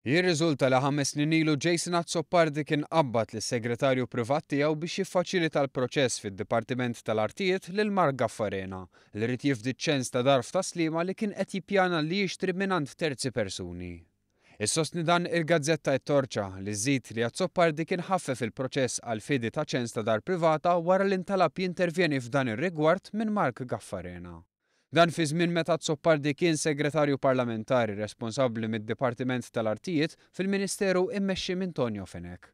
Jirriżulta li 5 snin ilu Jason Azzopardi kien qabbad lis-segretarju privat tiegħu biex jiffaċilita l-proċess fid-Dipartiment tal-Artijiet lil Mark Gaffarena li ried jifdi ċens ta' dar f'Tas-Sliema li kien qed jippjana li jixtri mingħand terzi persuni. Issostni dan il-gazzetta It-Torċa li żżid li Azzopardi kien ħaffef il-proċess għal fidi ta' ċens ta' dar privata wara li ntalab jintervjeni f'dan ir-rigward minn Mark Gaffarena. Dan fi żmien meta Azzopardi kien segretarju parlamentari responsabbli mid-Dipartiment tal-Artijiet fil-Ministeru immexxi minn Tonio Fenech.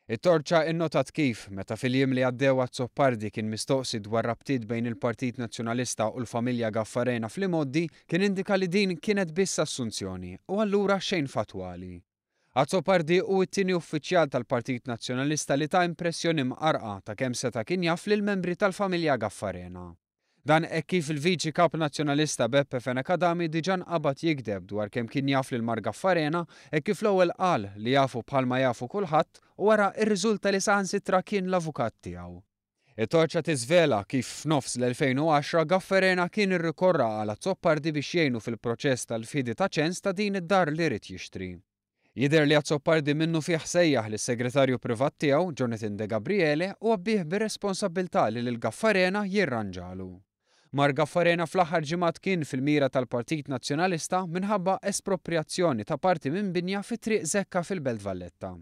It-Torċa innotat kif, meta fil-jiem li għaddew Azzopardi kien mistoqsi dwar rabtiet bejn il-Partit Nazzjonalista u l-familja Gaffarena fl-imgħoddi, kien indika li din kienet biss assunzjoni u allura xejn fatwali. Azzopardi hu t-tieni uffiċjal tal-Partit Nazzjonalista li ta impressjoni mqarqa ta' kemm seta' kien jaf lill-membri tal-familja Gaffarena. Dan hekk kif il-Viċi Kap Nazzjonalista Beppe Fenech Adami diġà nqabad jigdeb dwar kemm kien jaf lil Mark Gaffarena, hekk kif l-ewwel qal li jafu bħalma jafu kulħadd u wara irriżulta li saħansitra kien l-avukat tiegħu. It-Torċa tiżvela kif f'nofs l-2010 Gaffarena kien irrikorra għal Azzopardi biex jgħinu fil-proċess tal-fidi ta' ċens ta' din id-dar li ried jixtri. Jidher li Azzopardi minnufih sejjaħ lis-segretarju privat tiegħu, Jonathan De Gabriele, u għabbih bir-responsabbiltà li lil Gaffarena jirranġalu. Mark Gaffarena fl-aħħar ġimgħat kien fil-mira tal-Partit Nazzjonalista minħabba espropriazzjoni ta' parti minn binja fi Triq Zekka fil-Belt Valletta.